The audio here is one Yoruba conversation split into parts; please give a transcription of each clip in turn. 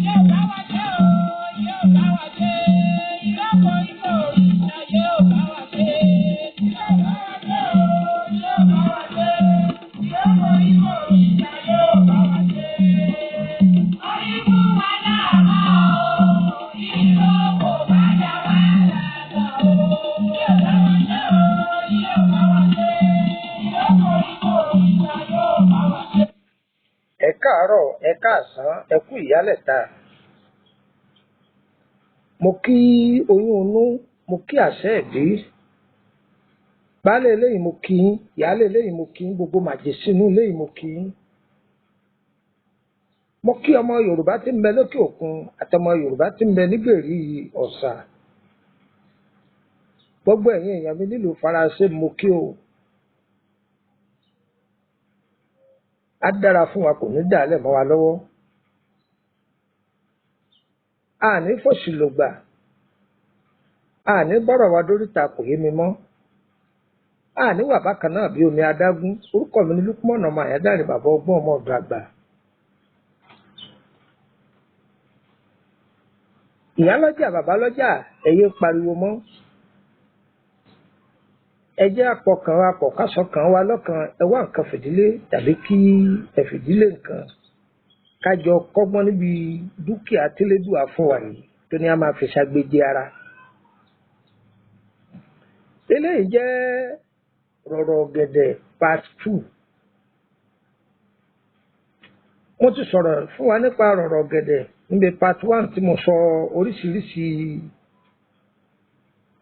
Yóò bá wa ṣe o, yóò bá wa ṣe. Ìlọ́po ìmọ̀ òrìṣà yóò bá wa ṣe. Yóò bá wa ṣe o, yóò bá wa ṣe. Ìlọ́po ìmọ̀ òrìṣà yóò bá wa ṣe. Orí fún wa láàmú o, ìlọ́po bá dá wa láàmú o. Yóò bá wa ṣe o, yóò bá wa ṣe. Ìlọ́po ìmọ̀ òrìṣà yóò bá wa ṣe. Ẹ káàárọ̀, ẹ káàsán, ẹ kú ìyálẹ̀ta. Mo kí oyún inú, mo kí àṣẹ ìdí. Baálé eléyìí mo kí yín, ìyáálé eléyìí mo kí yín, gbogbo màjèsínú eléyìí mo kí yín. Mo kí ọmọ Yorùbá tí ń bẹ lókè òkun àtọmọ Yorùbá tí ń bẹ nígbèrí Ọ̀sà. Gbogbo ẹ̀yin èèyàn mi nílùú Faransé mo kí o. Á dára fún wa, kò ní dàálẹ̀ mọ́ wa lọ́wọ́. Àní fòṣì lògbà, àní bọ́rọ̀ wa dóríta kò yé mi mọ́. Àní wà bákan náà bí omi adágún. Orúkọ mi ni Lúkúmọ̀nà ọmọ Àyádáre, bàbá ọgbọ́n ọmọ ọ̀dọ̀ àgbà. Ìyá lọ́jà, bàbá lọ́jà, ẹ yé pariwo mọ́. Ẹ jẹ́ àpọ̀kàn wa pọ̀, ká sọkàn wa lọ́kàn. Ẹ wá nǹkan fìdílé tàbí kí ẹ fìdílé nǹkan. Ká jọ kọ́gbọ́n níbi dúkìá tílédùá fún wa yìí tó ní a máa fi ṣàgbéjì ara. Eléyìí jẹ́ Rọ̀rọ̀ Ọ̀gẹ̀dẹ̀ part 2. Mo ti sọ̀rọ̀ fún wa nípa Rọ̀rọ̀ Ọ̀gẹ̀dẹ̀ níbi part 1 tí mo sọ oríṣiríṣi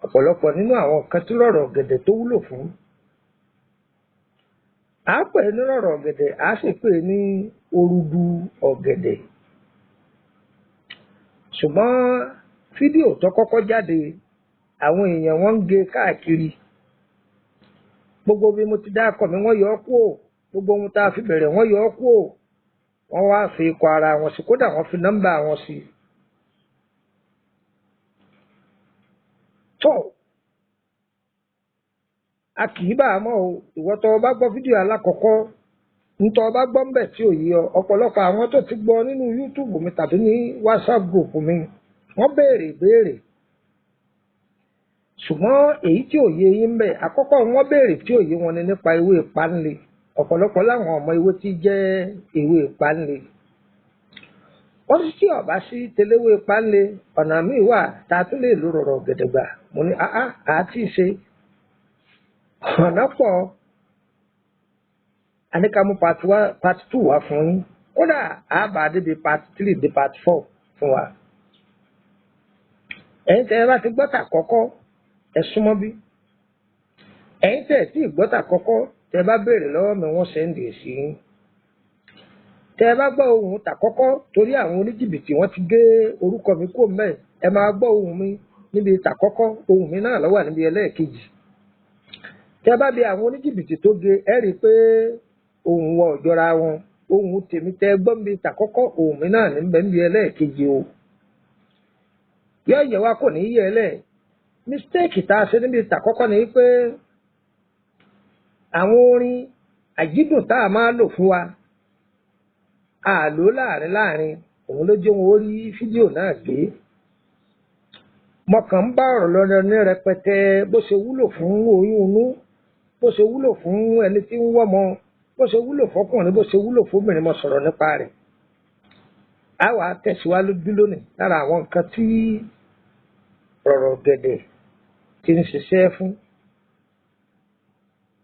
ọ̀pọ̀lọpọ̀ nínú àwọn nǹkan tí Rọ̀rọ̀ Ọ̀gẹ̀dẹ̀ tó wúlò fún. À á pè é ní Rọ̀rọ̀ Ọ̀gẹ̀dẹ̀, à á sì pè é ní orudu ọ̀gẹ̀dẹ̀. Ṣùgbọ́n fídíò tó kọ́kọ́ jáde, àwọn èèyàn wọ́n ń gé káàkiri. Gbogbo bí mo ti dákọ̀ mi wọ́n yọ ọ́ kúò. Gbogbo ohun tá a fi bẹ̀rẹ̀ wọ́n yọ ọ́ kúò. Wọ́n wá fi ikọ̀ ara wọn sí, kódà wọ́n fi nọ́mbà wọn sí. Tó, a kì í bá a mọ̀ o. Ìwọ tó o bá gbọ́ fídíò alákọ̀ọ́kọ́, ntọ́ o bá gbọ́ ńbẹ̀ tí ò yé ọ, ọ̀pọ̀lọpọ̀ àwọn tó ti gbọ́ nínú YouTube mi tàbí ní WhatsApp group mi, wọ́n béèrè ìbéèrè. Ṣùgbọ́n èyí tí ò yé yín ńbẹ̀, àkọ́kọ́ wọ́n béèrè tí ò yé wọn ni nípa ewé ìpánle. Ọ̀pọ̀lọpọ̀ láwọn ọmọ ewé tí jẹ́ ewé ìpánle. Wọ́n ní tí ọ̀bá sí teléwé ìpánle, ọ̀nà míì wà tá a tún lè lo Rọ̀rọ̀ Ọ̀gẹ̀dẹ̀ gbà. Mo ní áá àti ṣe. Ọ̀nà pọ̀. A ní ká mú part 1, part 2 wá fún yín. Kódà a bá débi part 3 dé part 4 fún wa. Ẹ̀yin tẹ́ ẹ bá ti gbọ́ tà kọ́kọ́, ẹ súnmọ́ bí. Ẹ̀yin tẹ́ ẹ tí ì gbọ́ tà kọ́kọ́, tẹ́ ẹ bá béèrè lọ́wọ́ mi wọ́n sẹ́ndì sí yín. Tẹ́ ẹ bá gbọ́ ohùn tà kọ́kọ́, torí àwọn oníjìbìtì wọ́n ti gé orúkọ mi kúrò mẹ́ẹ̀. Ẹ máa gbọ́ ohùn mi níbi tà kọ́kọ́, ohùn mi náà ló wà níbi ẹlẹ́ẹ̀kejì. Tẹ́ ẹ bá bi àwọn oníjìbìtì tó gé, ẹ rí i pé ohùn wa ò jọra wọn. Ohùn tèmi tẹ́ ẹ gbọ́ níbi tà kọ́kọ́, ohùn mi náà ní bẹ níbi ẹlẹ́ẹ̀kejì o. Yóò yẹ wa kò ní yẹ ẹ lẹ̀. Mistake tá a ṣe níbi tà kọ́kọ́ ni pé àwọn orin àjídùn tá a máa lò fún wa, a lò láàrin láàrin, òun ló jẹ́ wọn ó rí fídíò náà gbé. Mo kàn ń bá ọ̀rọ̀ lọ ní rẹpẹtẹ bó ṣe wúlò fún oyún inú, bó ṣe wúlò fún ẹni tí ń wọ́mọ, bó ṣe wúlò fọkùnrin, bó ṣe wúlò fóbìnrin, mo sọ̀rọ̀ nípa rẹ̀. A wà á tẹ̀síwájú lónìí lára àwọn nǹkan tí Rọ̀rọ̀ Ọ̀gẹ̀dẹ̀ ti ń ṣiṣẹ́ fún.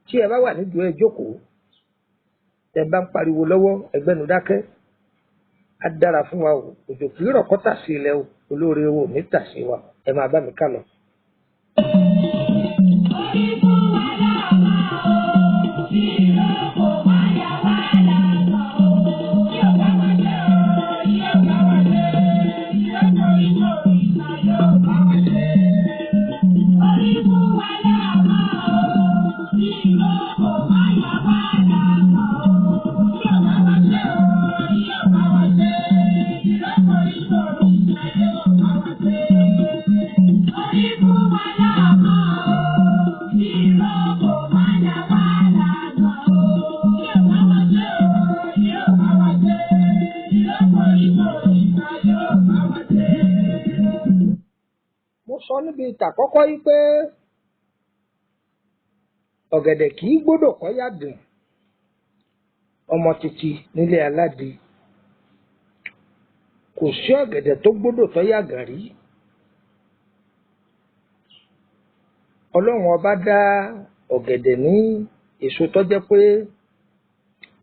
Tí ẹ bá wà nídùú ẹ jókòó, tẹ bá ń pariwo lọ́wọ́, ẹgbẹ́nu dákẹ́. Á dára fún wa o, òjò kì í rọ̀ kọ́ tà sí ilẹ̀ o, olóore wo ò ní tà sí wa. Ẹ máa bá mi ká lọ. Orí fún wa láàmú o, ìlọ́po bá dá wa láàmú o. Yóò bá wa ṣe o, yóò bá wa ṣe. Ìlọ́po ìmọ̀ òrìṣà yóò bá wa ṣe. Orí fún wa láàmú o, ìlọ́po bá dá wa láàmú o. Yóò bá wa ṣe o, yóò bá wa ṣe. Ìlọ́po ìmọ̀ òrìṣà yóò bá wa ṣe. Orí sọ níbi ìtàkọ́kọ́ yìí pé ọ̀gẹ̀dẹ̀ kì í gbọ́dọ̀ kọ́ yàgàn, ọmọ títí nílé aládìí. Kò sí ọ̀gẹ̀dẹ̀ tó gbọ́dọ̀ tó yàgàn rí. Ọlọ́run ọba dá ọ̀gẹ̀dẹ̀ ní èso tó jẹ́ pé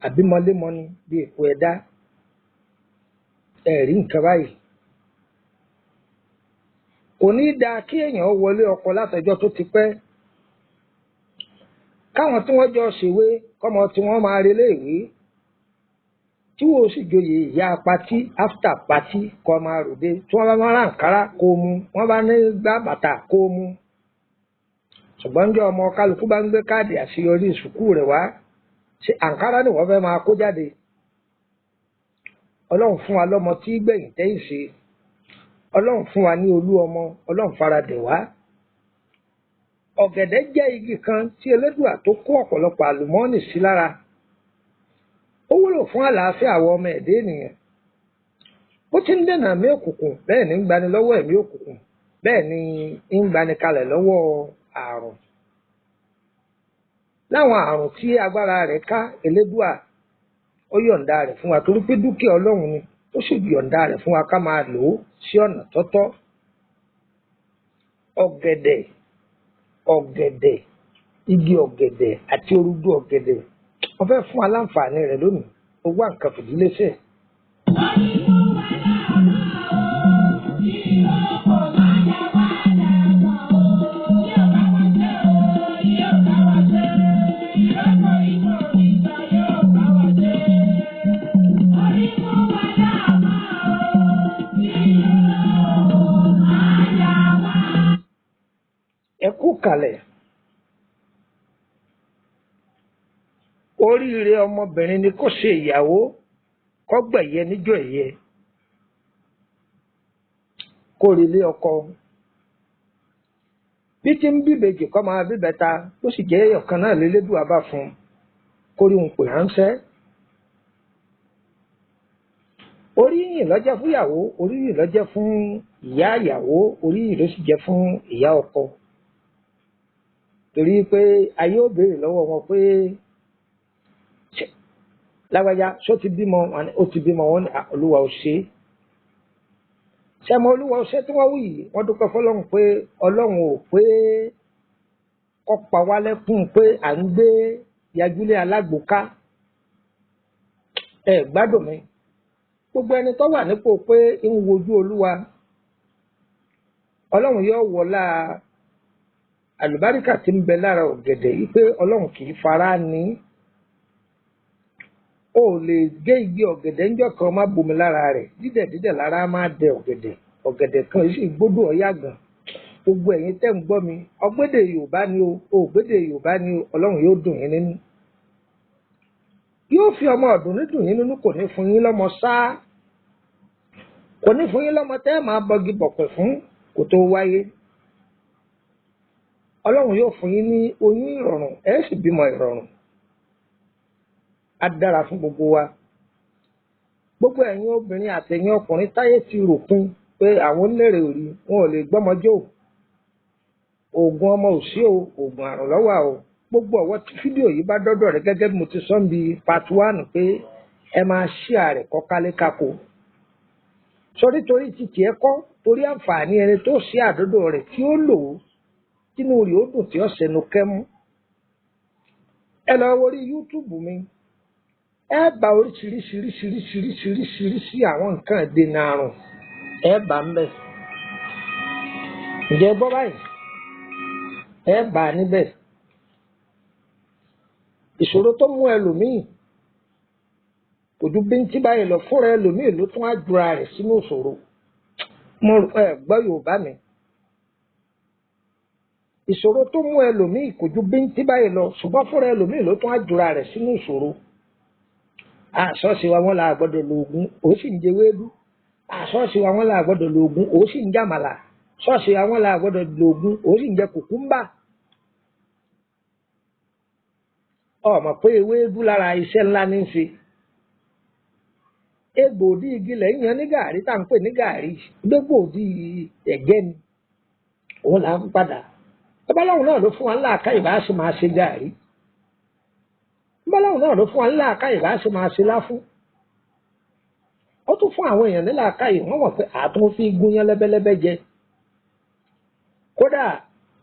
àbímọlémọ ni bí èpo ẹ̀dá. Ẹ rí nǹkan báyìí. Kò ní dáa kí èèyàn wọlé ọkọ látọjọ́ tó ti pẹ́, káwọn tí wọ́n jọ ṣèwé kọ́mọ tí wọ́n máa relé ìwé, tí wọ́n sì joyè ìyá patí after patí kọ́ máa ròde, tí wọ́n bá máa ra àǹkárá kó mu, wọ́n bá ní gbá bàtà kó mu. Ṣùgbọ́n jẹ́ ọmọ kálukú bá ń gbé káàdì àṣeyọrí sùkúù rẹ̀ wá, ṣé àǹkárá ni wọ́n fẹ́ máa kó jáde? Ọlọ́run fún wa lọ́mọ tí gbẹ̀yìn tẹ́yìn ṣe. Ọlọ́run fún wa ní olú ọmọ, Ọlọ́run fara dẹ̀ wá. Ọ̀gẹ̀dẹ̀ jẹ́ igi kan tí Elédùà tó kó ọ̀pọ̀lọpọ̀ àlùmọ́ọ́nì sí lára. Ó wúlò fún àlàáfíà àwọn ọmọ ẹ̀dá ènìyàn. Bó ti ń dènà ẹ̀mí òkùnkùn, bẹ́ẹ̀ ni ń gbani lọ́wọ́ ẹ̀mí òkùnkùn, bẹ́ẹ̀ ni ń gbani kalẹ̀ lọ́wọ́ àrùn. Láwọn àrùn tí agbára rẹ̀ ká, Elédùà ó yọ̀ǹda rẹ̀ fún wa torí pé dúkìá Ọlọ́run ni, ó sì yọ̀ǹda rẹ̀ fún wa ká máa lò ó sí ọ̀nà tọ́tọ́. Ọ̀gẹ̀dẹ̀, ọ̀gẹ̀dẹ̀, igi ọ̀gẹ̀dẹ̀ àti orúgbó ọ̀gẹ̀dẹ̀, wọ́n fẹ́ fún wa láǹfààní rẹ̀ lónìí. Ó wá nǹkan fìdílé sẹ̀. Ẹ kú kalẹ̀. Oríire ọmọbìnrin ni kó ṣe ìyàwó, kó gbẹ̀yẹ níjọ́ ẹ̀yẹ, kó relé ọkọ. Bí ti ń bíbejì kó máa bíbẹta, ó sì jẹ́ ọ̀kan náà lélédùá bá fún un, kó rí òun pè ránṣẹ́. Oríyìn ló jẹ́ fún ìyàwó, oríyìn ló jẹ́ fún ìyá ìyàwó, oríyìn ló sì jẹ́ fún ìyá ọkọ. Torí pé ayé ó béèrè lọ́wọ́ wọn pé lágbájá ṣó ti bímọ, ó ti bímọ, wọn ní Olúwa ò ṣe é. Ṣé mo Olúwa ò ṣe tí wọ́n wí yìí? Wọ́n dúpẹ́ fọlọ́run pé Ọlọ́run ò pé kó pa wá lẹ́kún pé à ń gbé yajúlé alágbòóká. Ẹ gbádùn mi. Gbogbo ẹni tó wà nípò pé ń wojú Olúwa, Ọlọ́run yóò wọlá àlùbáríkà tí ń bẹ lára ọ̀gẹ̀dẹ̀ yìí pé Ọlọ́run kì í fara ní. O lè gé igi ọ̀gẹ̀dẹ̀ ńjọ́ kan má bomi lára rẹ̀, dídẹ̀ dídẹ̀ lára máa dẹ ọ̀gẹ̀dẹ̀. Ọ̀gẹ̀dẹ̀ kan sì gbódò ọ̀yá gan. Gbogbo ẹ̀yin tẹ́ ń gbọ́ mi, ọgbédè Yorùbá ni o, ògbédè Yorùbá ni o, Ọlọ́run yóò dùn yín nínú. Yóò fi ọmọ ọ̀dùn ní dùn yín nínú, kò ní fún yín lọ́mọ sáá. Kò ní fún yín lọ́mọ tẹ́ ẹ máa bọgi bọ̀pẹ̀ fún kó tó wáyé. Ọlọ́run yóò fún yín ní oyún ìrọ̀rùn, ẹ sì bímọ ìrọ̀rùn. Á dára fún gbogbo wa. Gbogbo ẹ̀yin obìnrin àtẹ̀yin ọkùnrin táyé ti rò pin pé àwọn onírè òrí wọn ò lè gbọ́mọjó. Oògùn ọmọ ò sí o, oògùn àrùn lọ́wọ́ o. Gbogbo ọ̀wọ́ tí fídíò yìí bá dọ́dọ̀ rẹ gẹ́gẹ́ bí mo ti sọ ń bi part 1 pé ẹ máa share rẹ̀ kọ́ kálékáko. Sọrí torí ti tiẹ̀ kọ́, torí àǹfààní ẹni tó ṣe àdọ́dọ̀ rẹ̀ tí ó lò ó, tínú rẹ̀ ó dùn tí ó ṣẹnu kẹ́mú. Ẹ lọ wo orí YouTube mi. Ẹ bá oríṣiríṣiríṣiríṣiríṣiríṣi àwọn nǹkan ìdènà àrùn ẹ bá ń bẹ̀. Ǹjẹ́ gbọ́ báyìí? Ẹ bá níbẹ̀. Ìṣòro tó mú ẹlòmíì kò ju bíntín báyìí lọ, fúnra ẹlòmíì ló tún á jura rẹ̀ sínú ìṣòro. Mo rò ẹ gbọ́ Yorùbá mi. Ìṣòro tó mú ẹlòmíì kò ju bíntín báyìí lọ, ṣùgbọ́n fúnra ẹlòmíì ló tún á jura rẹ̀ sínú ìṣòro. Àṣọ́ọ̀ṣì wa wọ́n la gbọ́dọ̀ lo ògùn, ó sì ń jẹ ewédú. Àṣọ́ọ̀ṣì wa wọ́n la gbọ́dọ̀ lo ògùn, ó sì ń jàmàlà. Ṣọ́ọ̀ṣì wa wọ́n la gbọ́dọ̀ lo ògùn, ó sì ń jẹ kùkúmbà. Ọmọ pé ewédú lára iṣẹ́ ńlá ní í ṣe. Egbòdì igi lẹ̀ ń yan ní gàárì tá à ń pè ní gàárì. Gbégbòdì ẹ̀gẹ́ ni. Òun là ń padà. Babaláwo náà ló fún wa ńlá àká ìbá ṣe máa ṣe gàrí. Babaláwo náà ló fún wa ńlá àká ìbá ṣe máa ṣe láfún. Ó tún fún àwọn èèyàn nílà àká yìí, wọ́n mọ̀ pé àtún fi gúnyán lẹ́bẹ́lẹ́bẹ́ jẹ. Kódà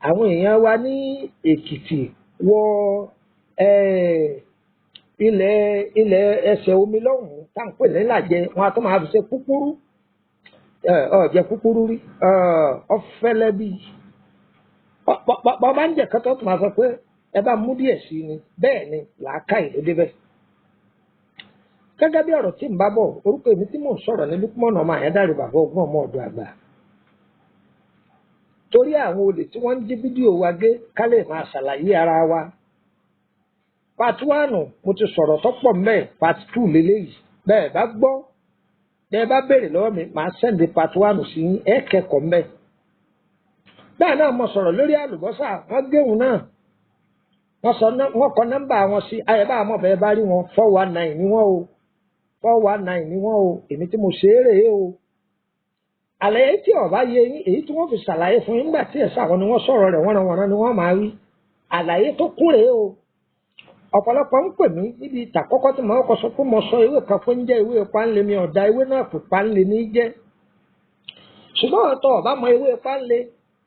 àwọn èèyàn wa ní Èkìtì wọ ilẹ̀ ẹsẹ̀ omi lọ́hùn-ún tá à ń pè nílàjẹ, wọn a tún máa fi ṣe kúkúrú. Ọ jẹ kúkúrú rí, ọfẹlẹ bíi bọ́ bá ń jẹ kọ́tọ́ tó máa sọ pé ẹ bá mú díẹ̀ sí ni. Bẹ́ẹ̀ ni làákàyè ló débẹ̀. Gẹ́gẹ́ bí ọ̀rọ̀ tí ń bá bọ̀, orúkọ èmi tí mò ń sọ̀rọ̀ ní Lukman ọmọ Àyándàrè, bàbá ọgbọ́n, ọmọ ọ̀dọ̀ àgbà. Torí àwọn olè tí wọ́n ń jí fídíò wa gé, ká lè máa ṣàlàyé ara wa. Part one mo ti sọ̀rọ̀ tọ́pọ̀ mẹ́ẹ̀, part two lélẹ́yìí. Bẹ́ẹ̀ bá gbọ́, bẹ́ẹ̀ bá béèrè lọ́wọ́ mi, màá send part one sí yín, ẹ kẹ́kọ̀ọ́ mẹ́ẹ̀. Bẹ́ẹ̀ náà mo sọ̀rọ̀ lórí àlùbọ́sà, wọ́n géhùn náà. Wọ́n sọ wọ́n kọ nọ́mbà wọn sí ayẹ̀bá àmọ́ bẹ́ẹ̀ bá rí wọn, 419 ni wọ́n o, 419 ni wọ́n o. Èmi tí mo ṣe é rèé o. Àlàyé tí ó bá yé yín, èyí tí wọ́n fi ṣàlàyé fún yín nígbà tí ẹ̀sà àwọn ni wọ́n sọ̀rọ̀ rẹ̀ wọ́nranwọ̀nran ni wọ́n máa wí. Àlàyé tó kún rèé o. Ọ̀pọ̀lọpọ̀ ń pè mí níbi ìtàkọ́kọ́ tí mo kọ́ sọ pé mo sọ ewé kan fún jẹ́ ewé páńlé, mi ọ̀dà ewé náà pè páńlé ní jẹ́. Ṣùgbọ́n ọ̀tọ̀ ọ̀bá mọ ewé páńlé,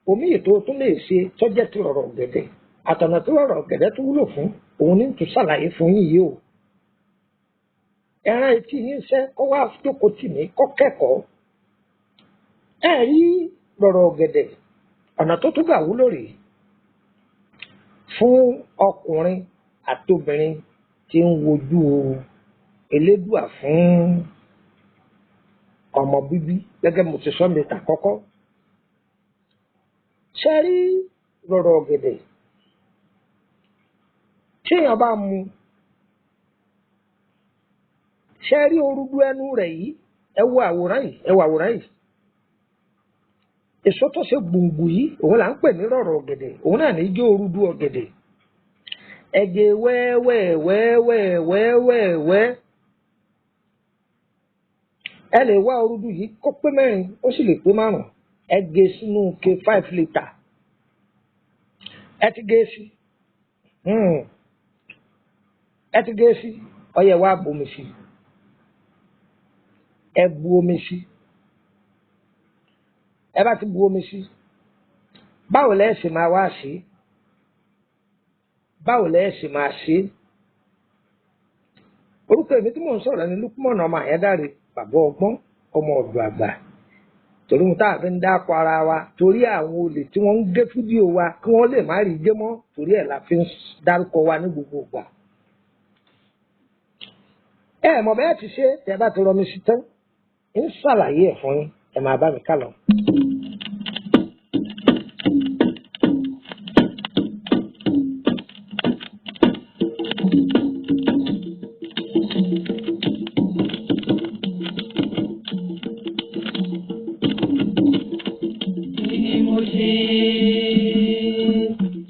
omi ètò tún lè ṣe tọ́jẹ́ ti rọ̀rọ̀ ọ̀gẹ̀dẹ̀ àtọ̀nà tí rọ̀rọ̀ ọ̀gẹ̀dẹ̀ tó wúlò fún òun ní tún ṣàlàyé fún yín yìí o. Ẹran etí yín ṣẹ́ kó wá jókòó tì mí kó kẹ́kọ̀ọ́. Ẹ rí rọ̀rọ̀ ọ̀gẹ̀dẹ̀, ọ̀nà tó tún gbà wúlò rèé fún ọkùnrin àtobìnrin tí ń wojú Elédùà fún ọmọ bíbí, gẹ́gẹ́ mo ti sọ mi tà kọ́kọ́. Ṣe rí rọ̀rọ̀ ọ̀gẹ̀dẹ̀, tí èèyàn bá mu, ṣe rí orúdú ẹnu rẹ̀ yìí, ẹ wo àwòrán yìí, ẹ wo àwòrán yìí. Èso tó ṣe gbùngbùn yìí, òun là ń pè ní rọ̀rọ̀ ọ̀gẹ̀dẹ̀, òun náà ní jẹ́ orúdú ọ̀gẹ̀dẹ̀. Ẹ̀gẹ̀ wẹ́wẹ́wẹ́wẹ́wẹ́wẹ́, ẹ lè wá orúdú yìí kó pé mẹ́rin, ó sì lè pé márùn-ún. Ẹ gé sínú ke 5 litre. Ẹ ti gé sí, ẹ ti gé sí, ọyẹ wa bomi sí, ẹ bu omi sí. Ẹ bá ti bu omi sí, báwo lẹ ṣe máa wá sí, báwo lẹ ṣe máa ṣe? Orúkọ èmi tí mò ń sọ̀rọ̀ ní Lukman ọmọ Àyándàrè, bàbá ọgbọ́n, ọmọ ọ̀dọ̀ àgbà. Torí ohun tá a fi ń dáko ara wa, torí àwọn olè tí wọ́n ń gé fídíò wa kí wọ́n lè má rí gé mọ́, torí ẹ̀ la fi ń dárúkọ wa ní gbogbo ìgbà. Ẹ mọ̀ bẹ́ẹ̀ ti ṣe, tẹ́ bá ti rọmi sí tán, ń ṣàlàyé ẹ̀ fún yín, ẹ máa bá mi ká lọ. Kí ni mo ṣe?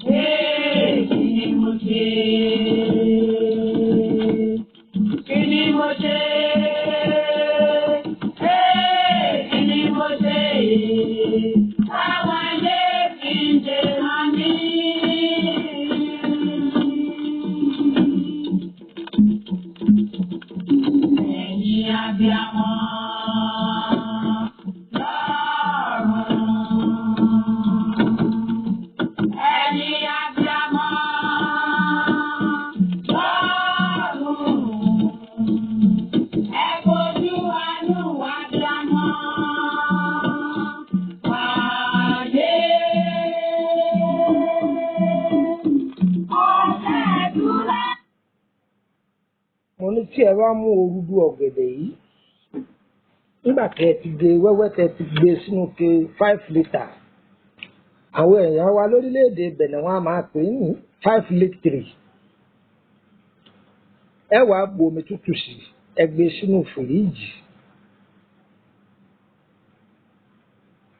Ee, kí ni mo ṣe? Kí ni mo ṣe? Ee, kí ni mo ṣe? Táwọn ayé fi ń ṣe hàn mí. Ẹ̀yin abiyamọ lọ́run. Ẹ̀yin abiyamọ lọ́run. Ẹ fojú àánú abiyamọ pàdé. Ọ̀sẹ̀ ìtura. Mo ní tí ẹ bá mú orúdú ọ̀gẹ̀dẹ̀ yìí, nígbà tẹ́ ẹ ti gé wẹ́wẹ́, tẹ́ ẹ ti gbé sínú ke 5 litre, àwọn èèyàn wa lórílẹ̀‐èdè Bẹ̀nẹ̀ wọn a máa pè é ní 5 litre. Ẹ wàá bu omi tútù sí i, ẹ gbé sínú fìríìjì.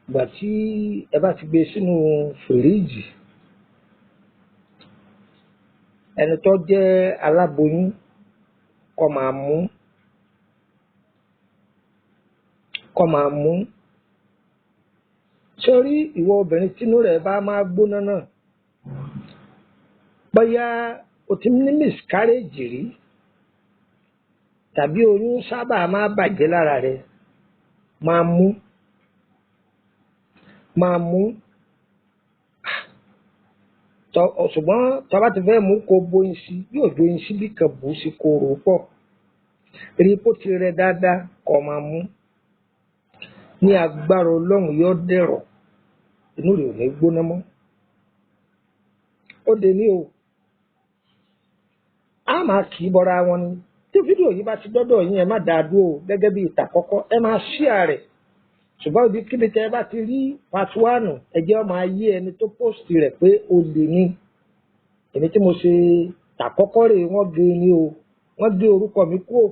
Ìgbà tí ẹ bá ti gbé sínú fìríìjì, ẹni tó jẹ́ aláboyún kó máa mú, kó máa mú. Sórí ìwọ obìnrin tínú rẹ̀ bá máa gbóná náà, bóyá o ti ní miscarriage rí tàbí oyún sábà máa bàjẹ́ lára rẹ̀, máa mú máa mú tọ. Ṣùgbọ́n tó bá ti fẹ́ mú, kó bóyin sí, yóò jóyin sí bí kan bù ú sí, kó rò ó pọ̀, rí i kó ti rẹ dáadáa, kó máa mú. Ní agbára Ọlọ́run, yóò dẹ̀rọ̀, inú rẹ̀ ò ní gbóná mọ́. Ó de ní o, a máa kì í bọra wọn ni. Tí fídíò yìí bá ti dọ́dọ̀ yín, ẹ má dáa dúró o. Gẹ́gẹ́ bí ìta kọ́kọ́, ẹ máa ṣíà rẹ̀. Ṣùgbọ́n ibi kíbi tẹ́ ẹ bá ti rí part one, ẹ jẹ́ ó máa yé ẹni tó post rẹ̀ pé olè ni. Èmi tí mo ṣe tàkọ́kọ́ rè, wọ́n gé ni o, wọ́n gé orúkọ mi kúrò.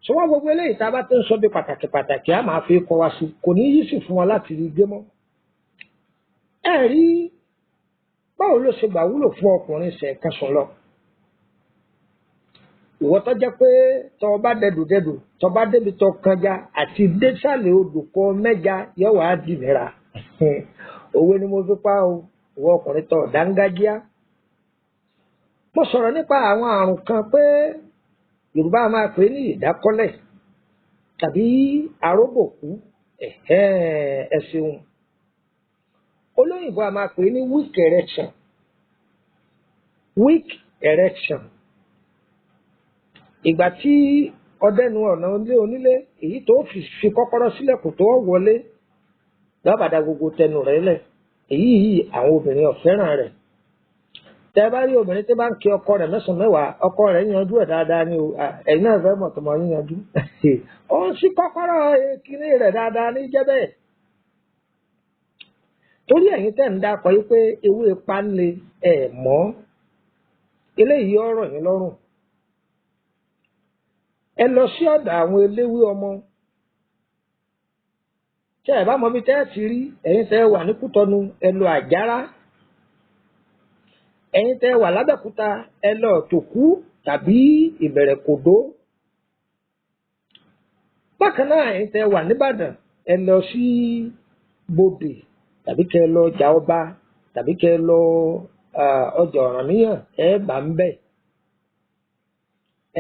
Ṣùgbọ́n gbogbo eléyìí tá a bá ti ń sọ bí pàtàkì pàtàkì, a máa fi kọ́ wa sí, kò ní yí sì fún wa láti rí gé mọ́. Ẹ rí báwo ló ṣe gbà wúlò fún ọkùnrin ṣẹ̀ẹ̀kan sùn lọ? Ìwọ tó jẹ́ pé tọ́ ọ bá dẹdù dẹdù, tọ́ bá débi tọ́ kanja àti désàlẹ̀ odò kọ mẹ́ja, yóò wá dì nira. Òwe ni mo fi pa o. Ìwọ ọkùnrin tọ́ dángájíá, mo sọ̀rọ̀ nípa àwọn àrùn kan pé Yorùbá máa pè ní ìdákọ́lẹ̀ tàbí aróbòkú. Ẹ ṣeun. Olóyìnbó a máa pè ní weak erection, weak erection. Ìgbà tí ọdẹnu ọ̀nà ilé onílé, èyí tó fi kọ́kọ́rọ́ sílẹ̀ kò tó wọlé, lọ́bàdà gbogbo tẹnu rẹ̀ lẹ̀. Èyí yìí, àwọn obìnrin ò fẹ́ràn rẹ̀. Tẹ bá rí obìnrin tí bá ń kí ọkọ rẹ̀ mẹ́sàn-án mẹ́wàá, ọkọ rẹ̀ yanjú ẹ̀ dáadáa ni o. Ẹ̀yin náà fẹ́ mọ̀ tó mọ̀ yín yanjú, ó ń sí kọ́kọ́rọ́ kinní rẹ̀ dáadáa ní jẹ́ bẹ́ẹ̀. Torí ẹ̀yin tẹ́ ń dákọ̀ yìí pé ewé panle ẹ̀ mọ́, eléyìí ọ̀rọ̀ yín lọ́rùn. Ẹ lọ sí ọ̀dọ̀ àwọn eléwé ọmọ. Tẹ́ ẹ bá mọ ibi tẹ́ ẹ ti rí, ẹ̀yin tẹ́ ẹ wà ní Kútọ́nù, ẹ lọ Àjárá. Ẹ̀yin tẹ́ ẹ wà lábẹ́òkúta, ẹ lọ Tòkú tàbí Ìbẹ̀rẹ̀kòdó. Bákan náà, ẹ̀yin tẹ́ ẹ wà nìbàdàn, ẹ lọ sí Bòdè tàbí kẹ́ ẹ lọ ọjà ọba tàbí kẹ́ ẹ lọ ọjà Ọ̀rànmíyàn, ẹ bá ń bẹ̀,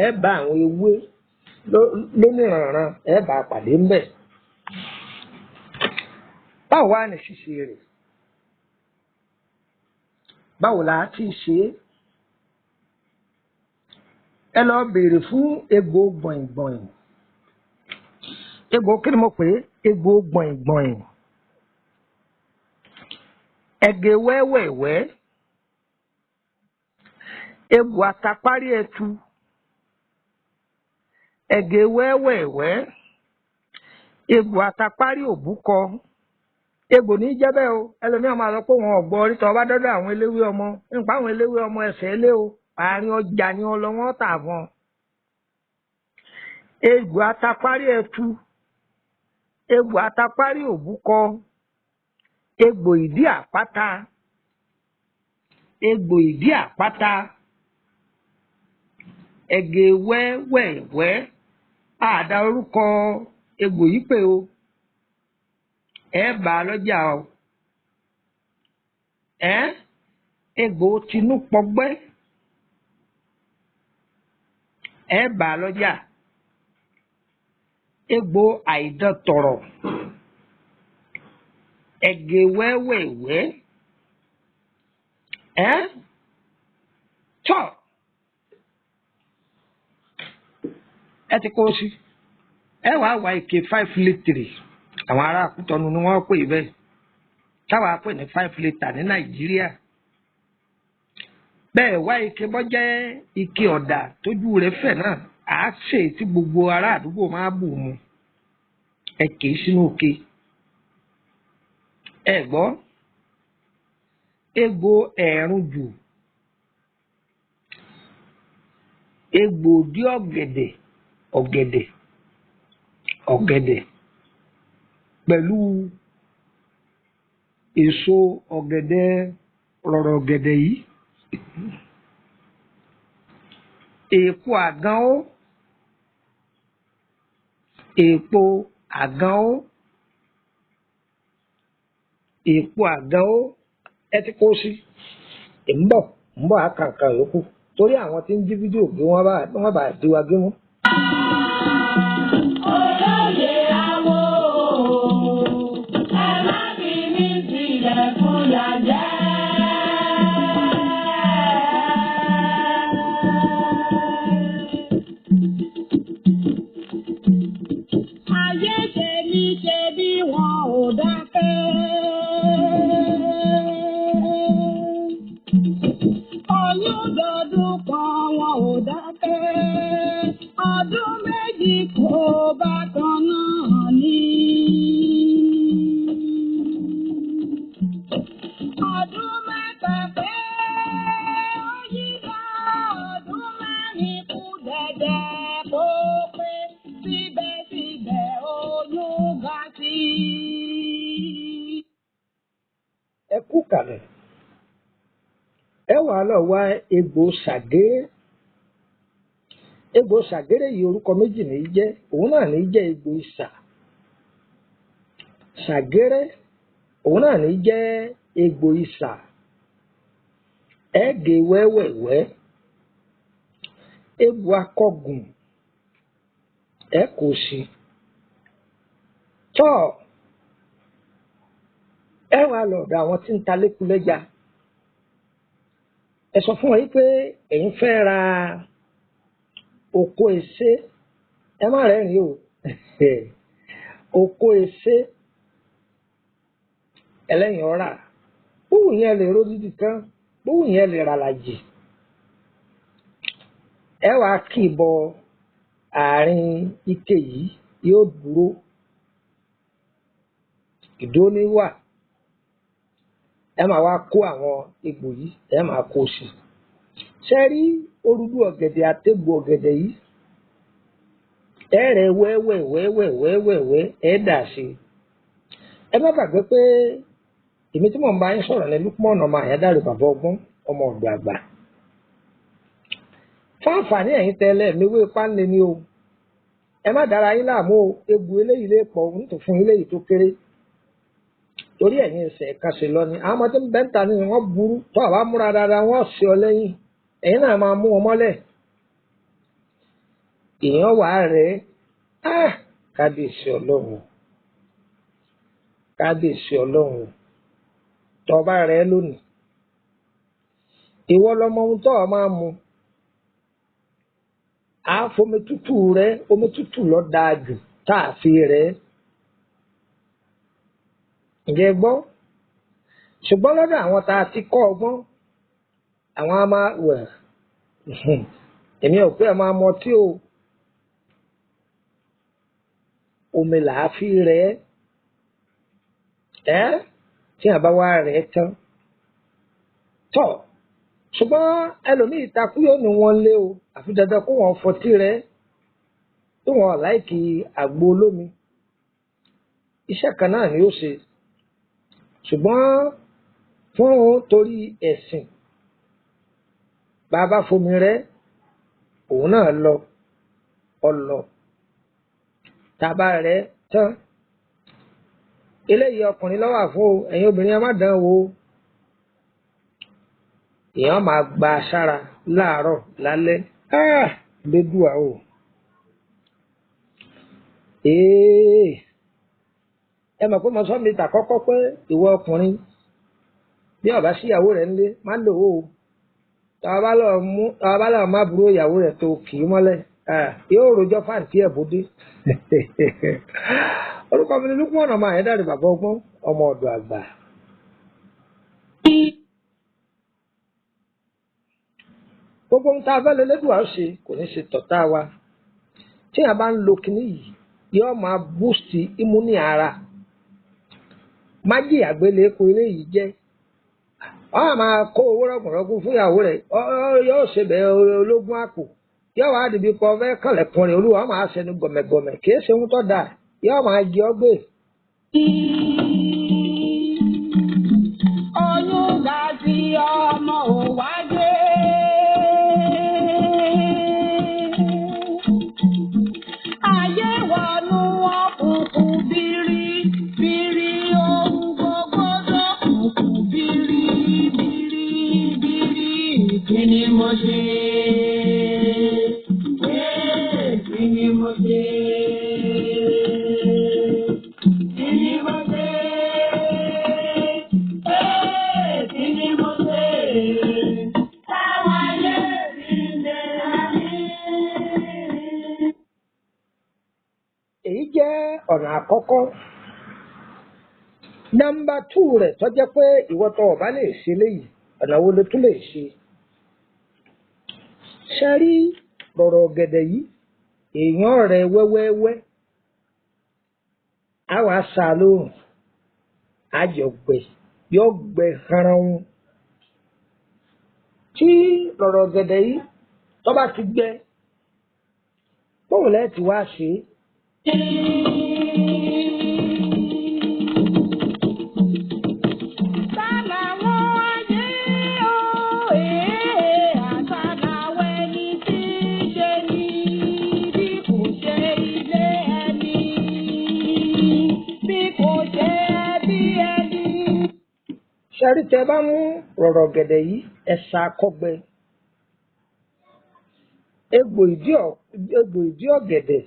ẹ bá àwọn ewé lóníranran, ẹ bá pàdé ń bẹ̀. Báwo wá ní ṣíṣe rẹ̀? Báwo la ti ṣe é? Ẹ lọ béèrè fún egbò gbọ̀ngbọ̀n. Egbò kí ni mo pè é? Egbò gbọ̀ngbọ̀n, ẹ̀gẹ̀ wẹ́wẹ̀wẹ́, egbò àtàparí ẹtu, ẹ̀gẹ̀ wẹ́wẹ̀wẹ́, egbò àtàparí òbúkọ. Egbò ní í jẹ́ bẹ́ẹ̀ o. Ẹlòmíràn máa sọ pé wọn ò gbọ́ orí. Tọ́ bá dọ́dọ̀ àwọn eléwé ọmọ nípa àwọn eléwé ọmọ, ẹsẹ̀ ilé o, àárín ọjà ni wọn lọ, wọ́n tà fún ọ. Egbò àtàparí ẹtu, egbò àtàparí òbúkọ, egbò ìdí àpáta, egbò ìdí àpáta, ẹ̀gẹ̀ wẹ́wẹ̀wẹ́. Àdá orúkọ egbò yìí pé o, ẹ bá a lọ́jà o. Ẹ egbò tinú pọgbẹ́, ẹ bá a lọ́jà. Egbò àìdán tọ̀rọ̀, ẹ̀gẹ̀ wẹ́wẹ̀wẹ́. Ẹ tọ́ ẹ ti kó o sí, ẹ wàá wá ike 5 litre. Àwọn ará Kútọ́nù ni wọ́n pè bẹ́ẹ̀, táwa pè ní 5 litre ní Nàìjíríà. Bẹ́ẹ̀ wá ike bọ́jẹ́ ike ọ̀dà tójú rẹ̀ fẹ̀ náà, à á ṣe tí gbogbo ará àdúgbò máa bù mu. Ẹ kì í sínú òkè. Ẹ gbọ́, egbò ẹ̀rùn jù, egbò dí ọ̀gẹ̀dẹ̀, ọ̀gẹ̀dẹ̀, ọ̀gẹ̀dẹ̀ pẹ̀lú èso ọ̀gẹ̀dẹ̀ rọ̀rọ̀ ọ̀gẹ̀dẹ̀ yìí, èèpo àgánó, èèpo àgánó, Èpo àgàn ó ẹ ti kó sí. Ń bọ̀ ń bọ̀ àkàǹkà yòókù torí àwọn tí ń jí fídíò gbé wọ́n bá di wa gbé mú. Olóyè awo, ẹ má fi mí sílẹ̀ fún yàjẹ́. Ayé ṣe mí ṣe bí wọn ò dákẹ́. Oyún dọdún kan wọn ò dákẹ́. Ọdún méjì kò bá kan náà ní. Ọdún mẹ́ta pé ó yíká, ọdún mẹ́rin kù dẹ̀dẹ̀ kó pé síbẹ̀síbẹ̀ oyún ga sí i. Ẹ kú kàlẹ̀. Ẹ wàá lọ wá egbò ṣàgéré. Egbò ṣàgéré yìí orúkọ méjì ní í jẹ́, òun náà ní í jẹ́ egbò ìsà. Ṣàgéré òun náà ní í jẹ́ egbò ìsà. Ẹ gé wẹ́wẹ̀wẹ́. Egbò akọgùn ẹ kò sí. Tọ́ ẹ wàá lọ ọ̀dọ̀ àwọn tí ń ta lékulẹ́ja. Ẹ sọ fún wọn yìí pé ẹ̀yin fẹ́ ra oko èsé. Ẹ má rẹ́rìn-ín o. Oko èsé ẹlẹ́yìn ọ̀rà. Bówù yẹn lè ró dídì kan, bówù yẹn lè rà làjì. Ẹ wàá kì í bọ àárín ike yìí yóò dúró. Ìdúró ní wà. Ẹ máa wá kó àwọn egbò yìí, ẹ máa kó sí i. Ṣé rí orúdú ọ̀gẹ̀dẹ̀ àtegbò ọ̀gẹ̀dẹ̀ yìí? Ẹ rẹ̀ wẹ́wẹ́ wẹ́wẹ́ wẹ́wẹ́ wẹ́ ẹ dà sí i. Ẹ má gbàgbé pé èmi tí mò ń bá yín sọ̀rọ̀ ní Lukman ọmọ Àyándàrè bàbá ọgbọ́n ọmọ ọ̀dọ̀ àgbà. Fún àǹfààní ẹ̀yin tẹ́lẹ̀ mi wé páńlé ni o. Ẹ má dára yín láàmú o, egbò eléyìí lè pọ̀ nítorí fún eléyìí tó kéré. Torí ẹ̀yin ẹsẹ̀ kan ṣe lọ ni. Àwọn ọmọ tí ń bẹ́ ń ta ni wọ́n burú. Tó àbá múra dáadáa wọ́n ṣe ọ lẹ́yìn. Ẹ̀yin náà máa mú wọn mọ́lẹ̀. Èèyàn wà rẹ̀ á kábíyèsí Ọlọ́run. Kábíyèsí Ọlọ́run. Tọ́ bá rẹ̀ lónìí. Ìwọ lọmọ ohun tó o máa mu. À á fomi tútù rẹ̀, omi tútù lọ dáa jù tá a fi rẹ̀. Ǹjẹ́ ẹ gbọ́? Ṣùgbọ́n lọ́dọ̀ àwọn tá a ti kọ́ ọgbọ́n, àwọn á máa wẹ̀. Èmi ò pé ẹ máa mọ tí o. Omi là á fi rẹ̀ ẹ́. Tí a bá wá rẹ̀ tán. Tọ̀ ṣùgbọ́n ẹlòmíì takú yóò ní wọ́n lé o. Àfi dandan kó wọn fọtí rẹ̀ tó wọn láìkí àgbo olómi. Iṣẹ́ kan náà ni ó ṣe. Ṣùgbọ́n fún torí ẹ̀sìn, bàbá fomi rẹ̀, òun náà lọ, ọlọ. Tàbá rẹ̀ tán. Eléyìí ọkùnrin ló wà fún o, ẹ̀yin obìnrin ẹ má dán wò ó. Èèyàn máa gba sára láàárọ̀ lálẹ́. Ah! Lédùá o. Ee! Ẹ mọ̀ pé mo sọ mi tà kọ́kọ́ pé ìwọ ọkùnrin bí ó bá sí ìyàwó rẹ̀ ńlé má lò ó. Tá bá lọ mú, tá bá lọ má burú ìyàwó rẹ̀ tó kì í mọ́lẹ̀. Ah! Yóò rojọ́ fáǹtì ẹ̀ bódé. Orúkọ mi ni Lukman ọmọ Àyándàrè bàbá ọgbọ́n ọmọ ọ̀dọ̀ àgbà. Gbogbo ohun tá a fẹ́ lé Elédùà ó ṣe kò ní ṣe tọ̀tá wa. Tí a bá ń lo kinní yìí, yóò máa boost immunity ara. Májì àgbéléko eléyìí jẹ́. Wọ́n á máa kó owó rọ̀gùnrọ̀gùn fún ìyàwó rẹ̀. Yóò ṣe bẹ́ẹ̀ ológun àpò. Yóò wá dìbí kọ fẹ́ kànlẹ̀kùn rẹ̀ olúwa máa ṣẹnu gọ̀mẹ̀gọ̀mẹ̀. Kì í ṣe ohun tó dáa. Yóò máa jẹ ọ́ gbé. Oyún ga sí ọmọ ò wá dé. Ayé wọnú òkùnkùn bírí bírí ohun gbogbo. mo ṣe? Kí ni mo ṣe? Ee, kí ni mo ṣe? Táwọn ayé mi lè mí. Èyí jẹ́ ọ̀nà àkọ́kọ́. Nọ́mbà 2 rẹ̀ tó jẹ́ pé ìwọ tó o bá lè ṣe léyìí, ọ̀nà wo lo tún lè ṣe? Ṣe rí rọ̀rọ̀ ọ̀gẹ̀dẹ̀ yìí, èèyàn rẹ̀ wẹ́wẹ́wẹ́, á wàá sá a lóòrùn, á jọ gbẹ, yóò gbẹ haranhun. Tí rọ̀rọ̀ ọ̀gẹ̀dẹ̀ yìí tó bá ti gbẹ, bóun lẹ́ẹ̀ tí wá ṣe é? Sálàwọ̀ ayé o, èé, àsálàwọ̀ ẹni tí í ṣe ní bí kò ṣe ilé ẹni, bí kò ṣe ẹbí ẹni. Ṣe rí tẹ bá mú rọ̀rọ̀ ọ̀gẹ̀dẹ̀ yìí, ẹ sá a kọ́gbẹ. Egbò ìdí ọ̀gẹ̀dẹ̀,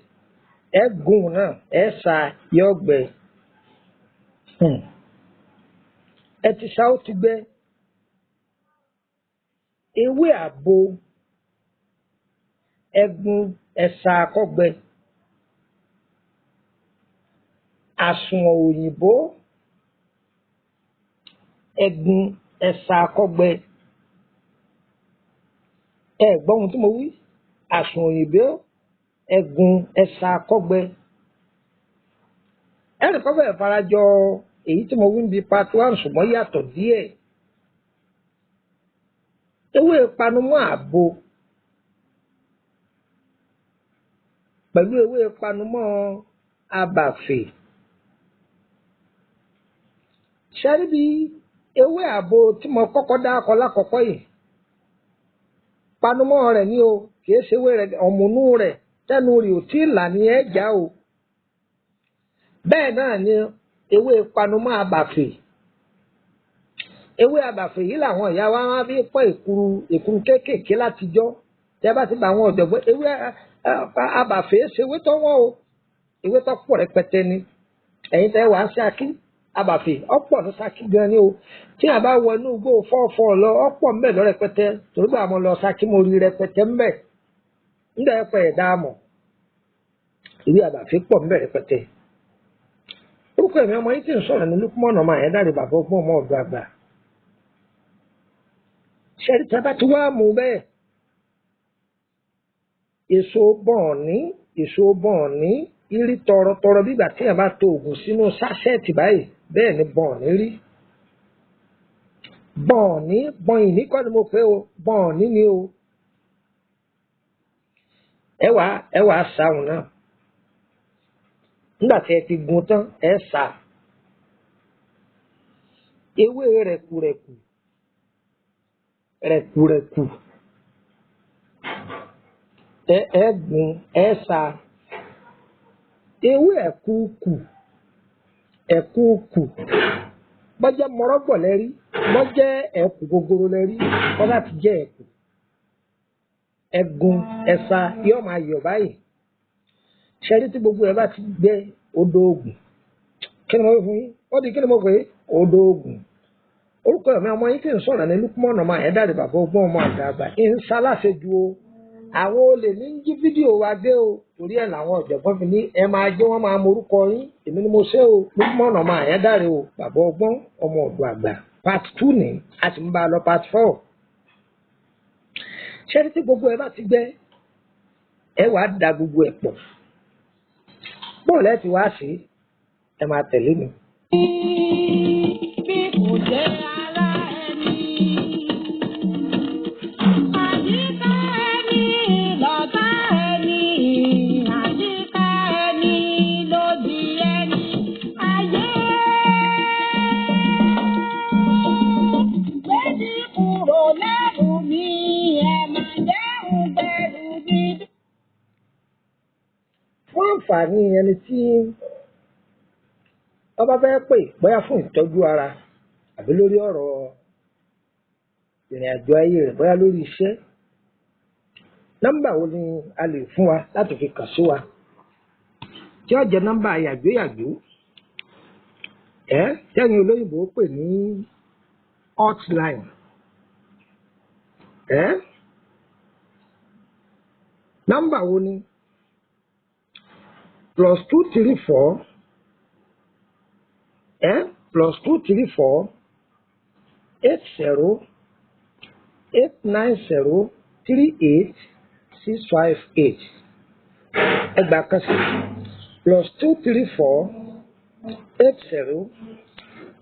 ẹ gún un náà, ẹ sá a yọ gbẹ. Ẹ ti sá ó ti gbẹ. Ewé àgbo, ẹ gún ẹ sá a kọ́gbẹ. Àsùnwọ̀n òyìnbó, ẹ gún ẹ sá a kọ́gbẹ. Ẹ gbọ́ ohun tí mo wí? Àsùnwọ̀n òyìnbó, ẹ gún ẹ sá a kọ́gbẹ. Ẹnì kan fẹ́ẹ̀ farajọ èyí tí mo wí níbi part 1 ṣùgbọ́n yàtọ̀ díẹ̀. Ewé panumọ́ àgbo pẹ̀lú ewé panumọ́ abàfè. Ṣé rí bí ewé àgbo tí mo kọ́kọ́ dákọ lákọ̀ọ́kọ́ yìí? Panumọ́ rẹ̀ ni o, kìí ṣe ewé rẹ̀, ọ̀mùnú rẹ̀ tẹ́nu rẹ̀ ò tí ì là ní ẹ̀já o. Bẹ́ẹ̀ náà ni ewé panumọ́ abàfè. Ewé abàfè yìí làwọn ìyá wa máa fi pọ́n èkuru èkuru kéékèèké látijọ́. Tẹ́ bá ti bá àwọn ọ̀jọ̀gbọ́n, ewé abàfè ṣe ewé tó wọ́n o, ewé tó pọ̀ rẹpẹtẹ ni. Ẹ̀yin tẹ́ wàá Ṣakí, abàfè ọ̀pọ̀ ní Ṣakí gan ni o. Tí a bá wọ inú igbó fọ́ọ̀fọ́ lọ, ọ̀pọ̀ ńbẹ̀ lọ rẹpẹtẹ. Torí pé àmọ́ lọ Ṣakí mo rí rẹpẹtẹ ńbẹ̀. Ńgbà ẹ̀pẹ̀ ẹ̀dá mọ̀, ewé abàfè pọ̀ ńbẹ̀ rẹpẹtẹ. Orúkọ ẹ̀mí ọmọ yìí tí ń sọ̀rọ̀ ní Lukman ọmọ Àyándárè bàbá ọgbọ́n ọmọ ọ̀dọ̀ àgbà. Ṣẹ́rí tí a bá ti wá mú bẹ́ẹ̀, èso bọ̀ọ̀ní, èso bọ̀ọ̀ní, irí tọrọtọrọ bí ìgbà tí èèyàn bá to oògùn sínú sáṣẹ́ẹ̀tì báyìí, bẹ́ẹ̀ ni bọ̀ọ̀ní rí. Bọ̀ọ̀ní, bọ̀ìní kọ́ ni mo pè o, bọ̀ọ̀ní ni o. Ẹ wàá sáhùn náà. Nígbà tí ẹ ti gun tán, ẹ sá. Ewé rẹ̀kùrẹ̀kù, rẹ̀kùrẹ̀kù, ẹ gún ẹ sá. Ewé ẹ̀kúùkù, ẹ̀kúùkù, bọ́jẹ́ mọ́rọ́gbọ̀ lẹ́rí, bọ́jẹ́ ẹ̀kú gogoro lẹ́rí, bọ́lá ti jẹ́ ẹ̀kú. Ẹ gún ẹ sá, yóò máa yọ̀ báyìí. Ṣé rí tí gbogbo ẹ bá ti gbẹ odò ògùn? Kí ni mo wí fún yín? Ó di kí ni mo pè é? Odò ògùn. Orúkọ ẹ̀mí ọmọ yín tí ń sọ̀rọ̀ ní Lukman ọmọ Àyándárè bàbá ọgbọ́n ọmọ àgbààgbà ń ṣaláṣejù o. Àwọn olè ní ń jí fídíò wa gbé o. Torí ẹ̀ làwọn ọ̀jọ̀gbọ́n fi ní ẹ máa jẹ́ wọ́n máa morúkọ yín. Èmi ni mo ṣe o. Lukman ọmọ Àyándárè o. Bàbá ọgbọ́n ọmọ ọ̀dọ̀ àgbà. Part 2 ní a sì ń bá a lọ part 4. Ṣé rí tí gbogbo ẹ bá ti gbẹ, ẹ wàá da gbogbo ẹ̀ pọ̀. Bóòlù ẹ ti wá sí, ẹ máa tẹ̀lé mi. Bí kò jẹ́ ara ẹni. Àyíká ẹni lọ̀tá ẹni, àyíká ẹni lòdì ẹni. Ayé gbèdí kúrò lẹ́rù mi, ẹ̀ máa dẹ́rù bẹ̀rù mi. Fún àǹfààní ẹni tí wọ́n bá fẹ́ pè bóyá fún ìtọ́jú ara àbí lórí ọ̀rọ̀ ìrìn àjò ayé rẹ̀ bóyá lórí iṣẹ́, nọ́mbà wo ni a lè fún wa láti fi kàn sí wa? tí ó jẹ́ nọ́mbà yàjóyàjó ẹ tẹ́yìn olóyìnbó pè ní hotline. Ẹ nọ́mbà wo ni? +234 +234 80 890 38 658. Ẹgbàá kan sí +234 80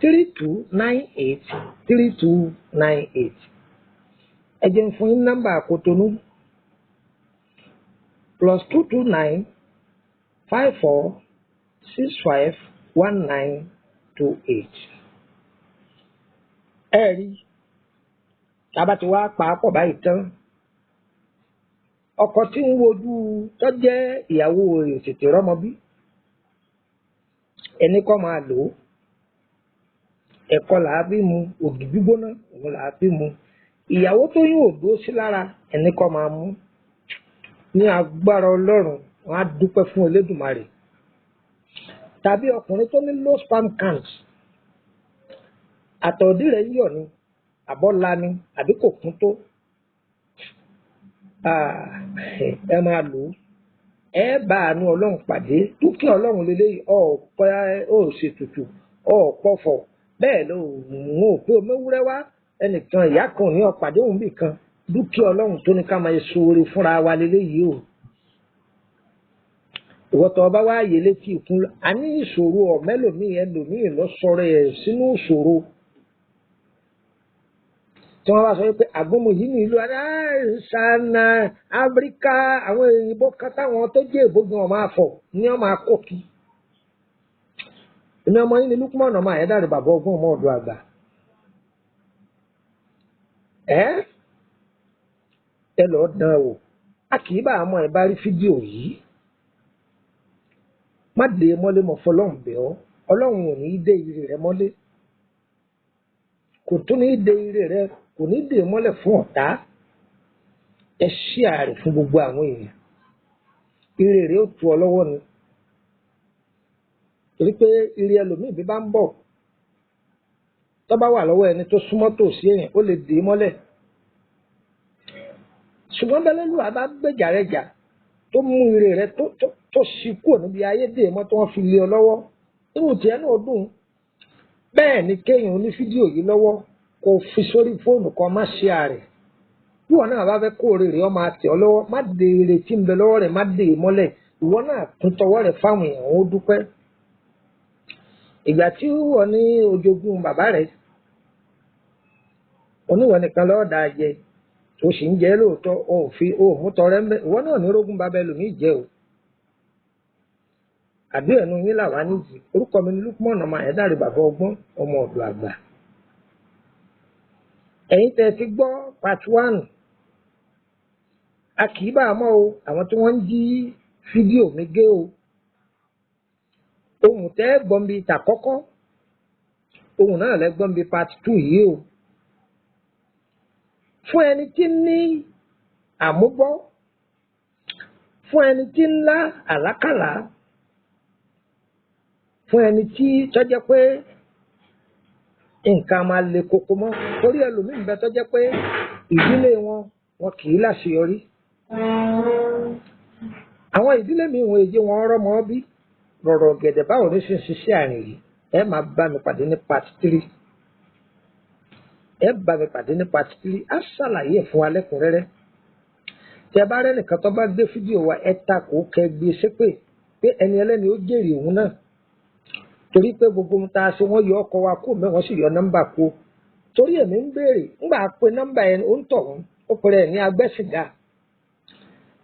3298 3298. Ẹ jẹ́ n fún yín nọ́mbà Kòtónú +229 54 65 1928. Ẹ rí tába ti wá pa á pọ̀ báyìí tán, ọkọ tí ń wojú tó jẹ́ ìyàwó rẹ̀ ò tètè rọ́mọ bí, ẹni kọ́ máa lò ó. Ẹ̀kọ là á fi mu, ògì gbígbóná òun là á fi mu. Ìyàwó tó yún òdó sí lára, ẹni kọ́ máa mú. Ní agbára Ọlọ́run, wọn á dúpẹ́ fún Elédùmarè. Tàbí ọkùnrin tó ní low sperm count, àtọ̀dí rẹ̀ ń yọ̀ ni, àbọ̀la ni, àbí kò kún tó. Ẹ máa lò ó. Ẹ bá àánú Ọlọ́run pàdé. Dúkìá Ọlọ́run leléyìí, ọ̀pẹ́ ò ṣètùtù, ọ̀pọ̀fọ̀. Bẹ́ẹ̀ ló mú ò pé omewúrẹ́ wá, ẹnìkan ìyá kan ò ní ọ̀pàdé òun bì kan. Dúkìá Ọlọ́run tó ní ká máa ṣoore fúnra wa leléyìí o. Ìwọ tó bá wá yé létí ìkún, a ní ìṣòro ọ̀mẹ́lòmíì ẹlòmíì lọ sọ̀rọ̀ ẹ̀ sínú ìṣòro. Tí wọ́n bá sọ pé àgbọ̀mù yìí ní ìlú aláìsànà Áfíríkà, àwọn òyìnbó kan táwọn tó jẹ́ èbó gan máa fọ̀ ní wọ́n máa kó kí. Èmi ọmọ yín ni Lukman ọmọ Àyẹ́dàrẹ́, bàbá ọgbọ́n ọmọ ọ̀dọ̀ àgbà. Ẹ ẹ lọ́ọ́ dán wò, a kì í bá àmọ́ ẹ bá rí fídíò yìí. Má dé mọ́lé mọ́ fọlọ́run bẹ̀ ọ́, Ọlọ́run ò ní í dé ire rẹ mọ́lé. Kò tún ní í dé ire rẹ, kò ní dè mọ́lẹ̀ fún ọ̀tá. Ẹ ṣí ààrẹ fún gbogbo àwọn èèyàn. Ire rẹ ó tu ọ lọ́wọ́ ni. Torí pé ire ẹlòmíì bí bá ń bọ̀, tó bá wà lọ́wọ́ ẹni tó súnmọ́ tòsí èèyàn, ó lè dè mọ́lẹ̀. Ṣùgbọ́n bẹ́lẹ́lúwà bá gbèjà rẹ jà, tó mú ire rẹ tó ṣí kúrò níbi ayé dè mọ́ tí wọ́n fi lé ọ lọ́wọ́, inú tiẹ̀ náà dùn. Bẹ́ẹ̀ ni kéèyàn oní fídíò yìí lọ́wọ́ kó fi sórí fóònù kan, má ṣe ààrẹ. Bí wọn náà bá fẹ́ kó ore rẹ̀ ọ máa tẹ̀ ọ́ lọ́wọ́, má de ire tí ń bẹ lọ́wọ́ rẹ̀, má de mọ́lẹ̀. Ìwọ náà tún tọwọ́ rẹ̀ fáwọn èèyàn, ó dúpẹ́. Ìgbà tí wọ́n ní ojogún bàbá rẹ̀, oníwọ̀n nìkan lọ́ọ́ da jẹ, o sì ń jẹ lóòótọ́, o ò fi o ò mú tọrẹ ń bẹ, ìwọ náà ní rógún bàbá ẹlòmíì jẹ o. Àbí ẹnu yín làwa níjì. Orúkọ mi ni Lukman ọmọ Àyẹ́dàrẹ́, bàbá ọgbọ́n ọmọ ọ̀dọ̀ àgbà. Ẹ̀yin tẹ́ ti gbọ́ part 1, a kì í bá a mọ́ o, àwọn tí wọ́n ń jí fídíò mi gé o. Ohun tẹ́ gbọ́n bí tàkọ́kọ́, ohun náà lẹ́ gbọ́n bí part 2 yìí o. Fún ẹni tí ní àmúbọ́, fún ẹni tí ń lá àlákàlà, fún ẹni tí tó jẹ́ pé nǹkan máa le koko mọ́, torí ẹlòmíì ń bẹ tó jẹ́ pé ìdílé wọn wọn kì í láṣeyọrí. Àwọn ìdílé mi wọn èyí wọn rọ́mọ bí rọ̀rọ̀ gẹ̀dẹ̀. Báwo ní ṣe ń ṣiṣẹ́ àrìn yìí? Ẹ máa bá mi pàdé ní part 3. Ẹ bá mi pàdé ní part 3, á ṣàlàyé ẹ̀ fún wa lẹ́kùnrẹ́rẹ́. Tí ẹ bá rẹ́ nìkan tó bá gbé fídíò wa, ẹ takò kẹ́ gbé ṣépè pé ẹni ẹlẹ́ni ó jèrè òun náà. Torí pé gbogbo ohun tá a ṣe, wọ́n yọ ọkọ̀ wa kó mẹ́wọ́n sì yọ nọ́mbà kó. Torí èmi ń béèrè ńgbà pé nọ́mbà yẹn ó ń tọ̀ wọ́n, ó pèrè ẹ̀ ní agbẹ́sìngà.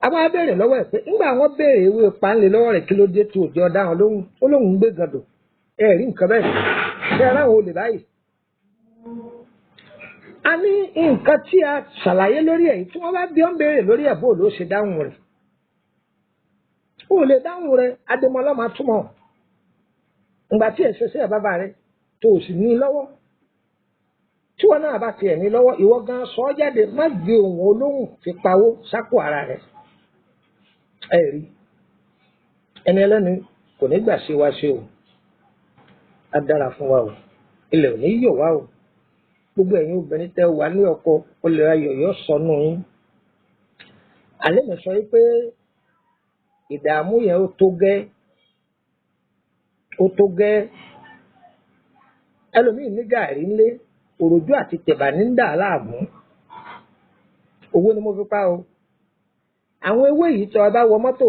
A máa béèrè lọ́wọ́ ẹ̀ pé ńgbà wọ́n béèrè ewé páńlé lọ́wọ́ rẹ̀, kí ló dé tó òjò ọ̀daràn lóhùn, ó lóhùn ń gbé gàdò. Ẹ rí nǹkan bẹ́ẹ̀, ṣé ẹ ráwọn olè báyìí? A ní nǹkan tí a ṣàlàyé lórí ẹ̀ tí wọ́n bá bí ọ́n béèrè lórí ẹ̀, bó ló ṣe dáhùn rẹ̀? Ó lè dáhùn rẹ̀. Adémọlá máa túmọ̀ ǹgbà tí ẹ̀ ṣẹṣẹ́ bàbá rẹ̀ tó o sì ní lọ́wọ́, tí wọn náà bá tiẹ̀ ní lọ́wọ́, ìwọ gan sọ ọ́ jáde, má gbé ohùn olóhùn fi pawó sápò ara rẹ̀. Ẹ rí ẹni ẹlẹ́ni Kò ní gbà ṣe wá ṣe o. Á dára fún wa o. Ilẹ̀ ò ní yọ̀ wá o. Gbogbo ẹ̀yin obìnrin tẹ́ wà ní ọkọ, olè ayọ̀ yóò sọnù yín. Àlẹ́ mi sọ wípé ìdààmú yẹn ó tó gẹ́, ó tó gẹ́. Ẹlòmíì ní gàárì ńlé, òròjú àti tẹ̀bà ní ń dà á láàmú. Owó ni mo fi pa o. Àwọn ewé yìí tọ́ ẹ bá wọ mọ́tò,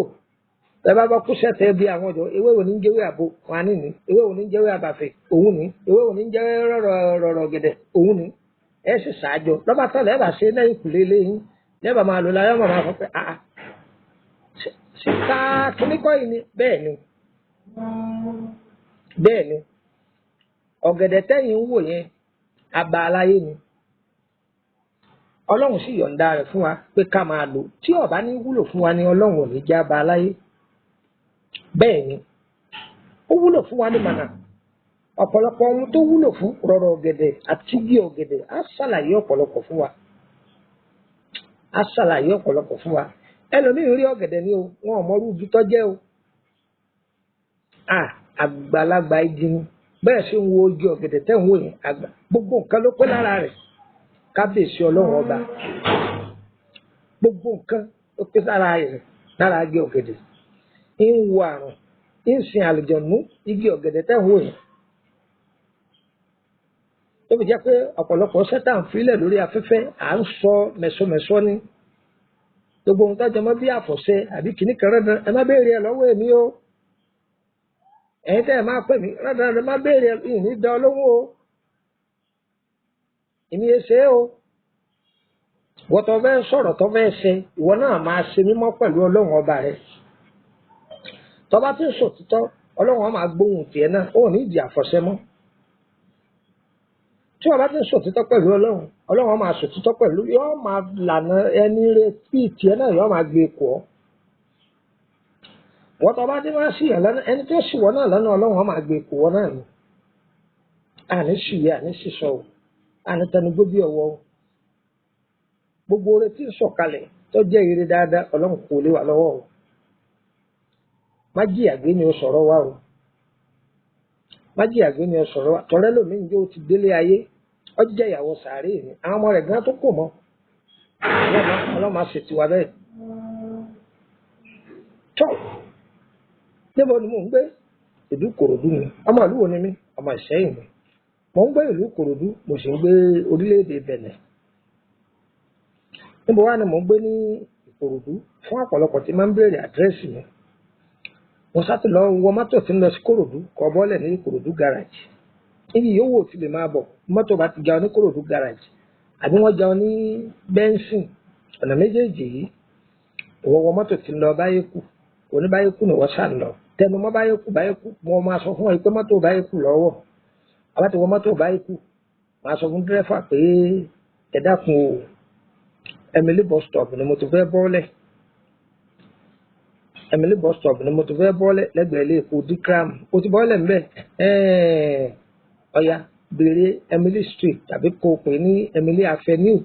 tẹ́ bá bá kú sẹ́tẹ̀ bí àwọn ọ̀dọ́, ewé wo ní ń jẹ́wé àbo, wọn á nìní. Ewé wo ní ń jẹ́wé àbàfẹ́, òun ní. Ewé wo ní ń jẹ́ rọ̀rọ̀ rọ̀rọ̀ gẹ̀dẹ̀, òun ní. Ẹ sì ṣáájọ. Lọ́ba tán lẹ́ẹ̀ bá ṣe lẹ́yìn kùlé léyìn. Lẹ́ẹ̀ bá máa lò láyọ̀ máa fọ pé àà ṣe ká kíní kọ́ yìí ni. Bẹ́ẹ̀ ni. Bẹ́ẹ̀ ni. Ọ̀gẹ̀dẹ̀ tẹ́yìn ń wò yẹn, aba aláyé ni. Ọlọ́run sì yọ̀ǹda rẹ̀ fún wa pé ká máa lò. Tí ó bá ní wúlò fún wa ni Ọlọ́run ò ní jẹ́ aba aláyé. Bẹ́ẹ̀ ni, ó wúlò fún wa ní mànà. Ọ̀pọ̀lọpọ̀ ohun tó wúlò fún rọ̀rọ̀ ọ̀gẹ̀dẹ̀ àti igi ọ̀gẹ̀dẹ̀ á ṣàlàyé ọ̀pọ̀lọpọ̀ fún wa. Á ṣàlàyé ọ̀pọ̀lọpọ̀ fún wa. Ẹlòmíì rí ọ̀gẹ̀dẹ̀ ni o, wọn ò mọrú igi tó jẹ́ o. À, àgbàlagbà igi ni. Bẹ́ẹ̀ sì ń wo igi ọ̀gẹ̀dẹ̀ tẹ́ ń wò yẹn, àgbà gbogbo nǹkan ló pé lára rẹ̀. Kábíyèsí Ọlọ́run ọba. Gbogbo nǹkan ló pé lára rẹ̀, lára igi ọ̀gẹ̀dẹ̀. Ń wo àrùn, ń sin àlùjọ̀nú, igi ọ̀gẹ̀dẹ̀ tẹ́ ń wò yẹn. Tó fi jẹ́ pé ọ̀pọ̀lọpọ̀ sẹ́tà ń filẹ̀ lórí afẹ́fẹ́, à ń sọ mẹ̀sọmẹ̀sọ ni. Gbogbo ohun tó jẹ mọ́ bí àfọ̀ṣẹ àbí kìíní kan rẹ́dàn, ẹ má béèrè ẹ lọ́wọ́ èmi o. Ẹ̀yin tẹ́ ẹ máa pè mí rẹ́dàn, ẹ má béèrè ẹ, ìní dán lóhùn o. Èmi yé ṣe é o. Wọ́n tó fẹ́ sọ̀rọ̀ tó fẹ́ ṣe, ìwọ náà máa ṣe mímọ́ pẹ̀lú Ọlọ́run ọba rẹ. Tó bá ti ń sòtítọ́, Ọlọ́run á máa gbóhùn tiẹ̀ náà, ó ní ìdí àfọ̀ṣẹ mọ́. Tí wọ́n bá ti ń sòtítọ́ pẹ̀lú Ọlọ́run, Ọlọ́run á máa sòtítọ́ pẹ̀lú, yóò máa lànà ẹni rẹ bí tiẹ̀ náà yóò máa gbé kọ́. Wọ́n tó bá ti máa ṣì yàn lọ́nà, ẹni tó ṣì wọ́n náà lọ́nà Ọlọ́run á máa gbé kọ́ wọ́n náà ni. Àní ṣìyẹ, àní ṣìṣọ o, àní tẹnugbó bí ọwọ́ o. Gbogbo oore tí ń sọ̀kalẹ̀ tó jẹ́ ire dáadáa, Ọlọ́run kò lè wà lọ́wọ́ o. Má jìyà gbé ni o sọ̀rọ̀ wa o. Má jìyà gbé ni o sọ̀rọ̀ wa. Tọ̀rẹ́ lòmíì njẹ́ o ti délé ayé, ó jẹ́ ìyàwó sàárè ni. Àwọn ọmọ rẹ̀ gan tó kò mọ́. Ọlọ́run á ṣe tiwa bẹ́ẹ̀. Tọ́, níbo ni mò ń gbé? Ìlú Ìkòròdú ni. Ọmọ ìlú wo ni mí? Ọmọ Ìṣẹ́yìn ni. Mò ń gbé ìlú Ìkòròdú, mo sì ń gbé orílẹ̀-èdè Bẹ̀nẹ̀. Níbo wá ni mò ń gbé ní Ìkòròdú? Fún ọ̀pọ̀lọpọ̀ tí máa ń béèrè àdírẹ́sì mi. Mo sá ti lọ wọ mọ́tò tí ń lọ sí Kòròdú, kọ bọ́lẹ̀ ní Ìkòròdú garage. Níbi yòówù ò ti lè máa bọ̀, mọ́tò bá ti já ọ ní Kòròdú garage àbí wọ́n já ọ ní Bẹ́ńsìn, ọ̀nà méjèèjì yìí, ìwọ wọ mọ́tò tí ń lọ Báyékù, òní Báyékù ni wọ́n sá ń lọ. Tẹnu mọ́ Báyékù, Báyékù, mo máa sọ fún ọ pé mọ́tò Báyékù lọ́wọ́. Àbá ti wọ mọ́tò Báyékù, màá sọ fún dírẹ́fà pé ẹ dákun o, Emily bus stop ni mo ti fẹ́ bọ́lẹ̀. Emily bus stop ni mo ti fẹ́ bọ́lẹ̀ lẹ́gbẹ̀ẹ́ ilé epo Dikram. O ti bọ́lẹ̀ ńbẹ̀? Ẹ́ẹ̀, ọ̀ya béèrè Emily Street tàbí kó o pè ní Emily Avenue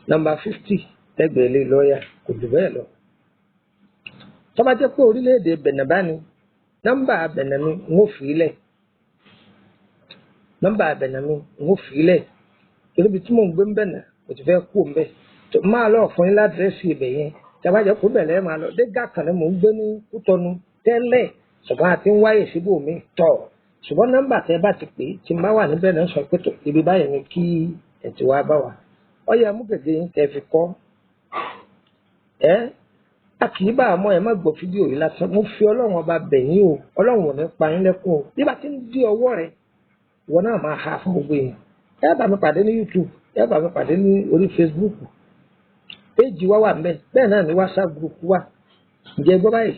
nọ́mbà 50 lẹ́gbẹ̀ẹ́ ilé lọ́ọ̀yà, kò jù bẹ́ẹ̀ lọ. Tó bá jẹ́ pé orílẹ̀-èdè Bẹ̀nẹ̀ bá ní, nọ́mbà Bẹ̀nẹ̀ mi ń ó fi í lẹ̀. Nọ́mbà Bẹ̀nẹ̀ mi ń ó fi í lẹ̀. Torí ibi tí mò ń gbé ń Bẹ̀nẹ̀, mo ti fẹ́ kú ńbẹ̀. Tó máa lọ fún yín ládírẹ́sì ibẹ̀ yẹn. Tí a bá jẹ́ kó bẹ̀rẹ̀ máa lọ. Dégà kan ni mò ń gbé ní Kútọ́nù tẹ́lẹ̀. Ṣùgbọ́n a ti ń wáyè síbò mi tọ̀. Ṣùgbọ́n nọ́mbà tẹ́ bá ti pè tí n bá wà níbẹ̀ náà sọ pé tó ibi báyìí ni kí ẹ ti wá bá wa. Ọ̀yá mú gègé yín tẹ́ fi kọ́. Ẹ́ a kì í bá àmọ́ ẹ má gbọ́ fídíò yìí lásán. Mo fi Ọlọ́run ọba bẹ̀ yín o. Ọlọ́run ò ní pa yín lẹ́kún o. Bí bá ti ń dí ọwọ́ rẹ, ìwọ náà máa ha fún gbogbo èèyàn. Ẹ bá mi pàdé ní YouTube, ẹ bá mi pàdé ní orí Facebook. Péèjì wa wà ńbẹ̀, bẹ́ẹ̀ náà ni WhatsApp group wà. Ǹjẹ́ ẹ gbọ́ báyìí?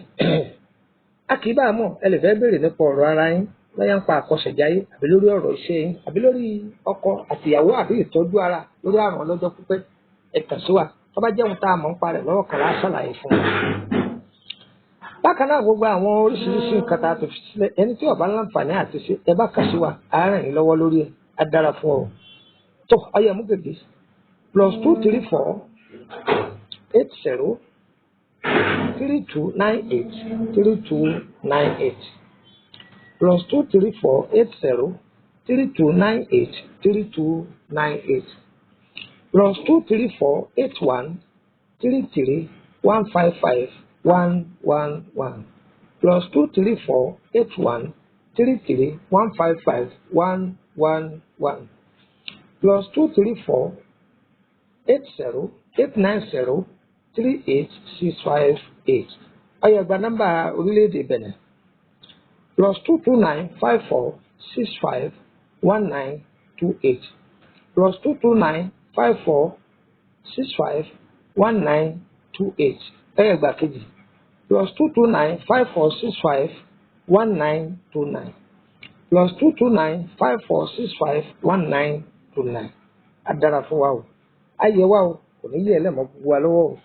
A kì í bá àmọ́ ẹ lè fẹ́ béèrè nípa ọ̀rọ̀ ara yín, bóyá ń pa àkọsẹ̀jáyé àbí lórí ọ̀rọ̀ iṣẹ́ yín, àbí lórí ọkọ àtìyàwó àbí ìtọ́jú ara lórí àrùn ọlọ́jọ́ pípẹ́. Ẹ kàn sí wa. Tó bá jẹ́ ohun tá a mọ̀ ń pa rẹ̀ lọ́wọ́ kan lá ṣàlàyé fún wa. Bákan náà gbogbo àwọn oríṣiríṣi nǹkan tá a ti fi sílẹ̀, ẹni tí ó bá láǹfààní àti ṣe, ẹ bá kàn sí wa, á ràn yín lọ́wọ́ lórí ẹ̀, á dára fún ọ. Tó ọyẹ mú gègé +234 80 3298 3298, +234 80 3298 3298, +234 81 33 155 111, +234 81 33 155 111, +234 80 890 38658. Ó yá, gba nọ́mbà orílẹ̀-èdè Benin: +229 54 65 1928, +229 54 65 1928. Ó yá, gba kejì: +229 54 65 1929, +229 54 65 1929. Á dára fún wa o, á yẹ wa o, kò ní yẹ ẹlẹ́mọ̀ gbogbo wa lọ́wọ́ o.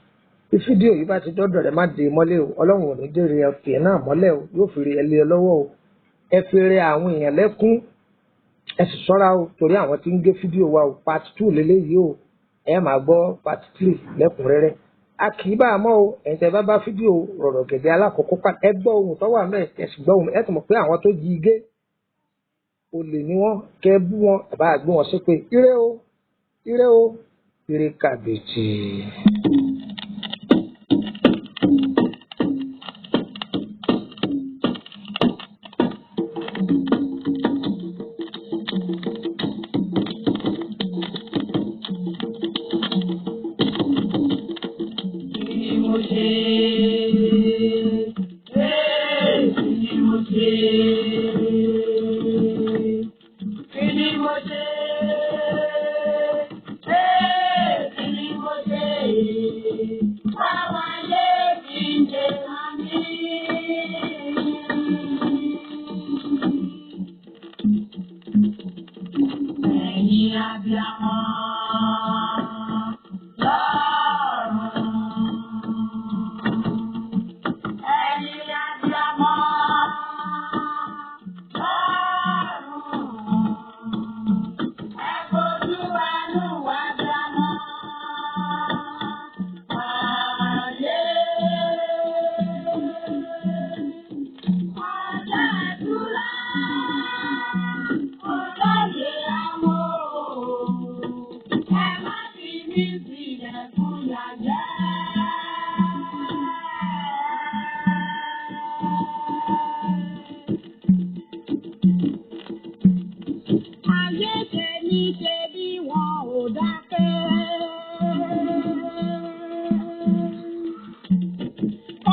Bí fídíò yìí bá ti dọ́dọ̀ rẹ̀, má de mọ́lẹ̀ o. Ọlọ́run ò ní dèrè ẹ̀fẹ̀ náà mọ́lẹ̀ o, yóò fi rí ẹ lé ẹ lọ́wọ́ o. Ẹ fi rẹ àwọn èèyàn lẹ́kún, ẹ sì ṣọ́ra o, torí àwọn tí ń gé fídíò wa o. Part 2 lélẹ́yìí o, ẹ máa gbọ́ part 3 lẹ́kùnrẹ́rẹ́. A kì í bá a mọ́ o. Ẹ̀yin tẹ́ bá bá fídíò rọ̀rọ̀ gẹ̀dẹ̀ alákọ̀ọ́kọ́ pa, ẹ gbọ́ ohun tó wà mẹ́ẹ̀, ẹ sì gbọ́ ohun, ẹ tún mọ̀ pé àwọn tó jí i gé, olè ni wọ́n. Kẹ́ bú wọn, ẹ bá gbé wọn ṣépè. Ire o, ire o, ire kàbìtì. Kí ni mo ṣe? Ee, kí ni mo ṣe? Kí ni mo ṣe? Ee, kí ni mo ṣe? Báwa lè fi ń ṣe àmì. Ẹ̀yin abiyamọ lọ́run. Ẹ̀yin abiyamọ lọ́run. Ẹ fojú àánú wá dáná. Ayé. Ọjọ́ àdúrà. Olóye àwọn o. Ẹ má fi mí sílẹ̀ fún yàyà. Ayé ṣe ní ṣe bí wọn ò dákẹ́.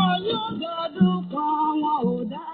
Oyún ọdún kan wọn ò dá.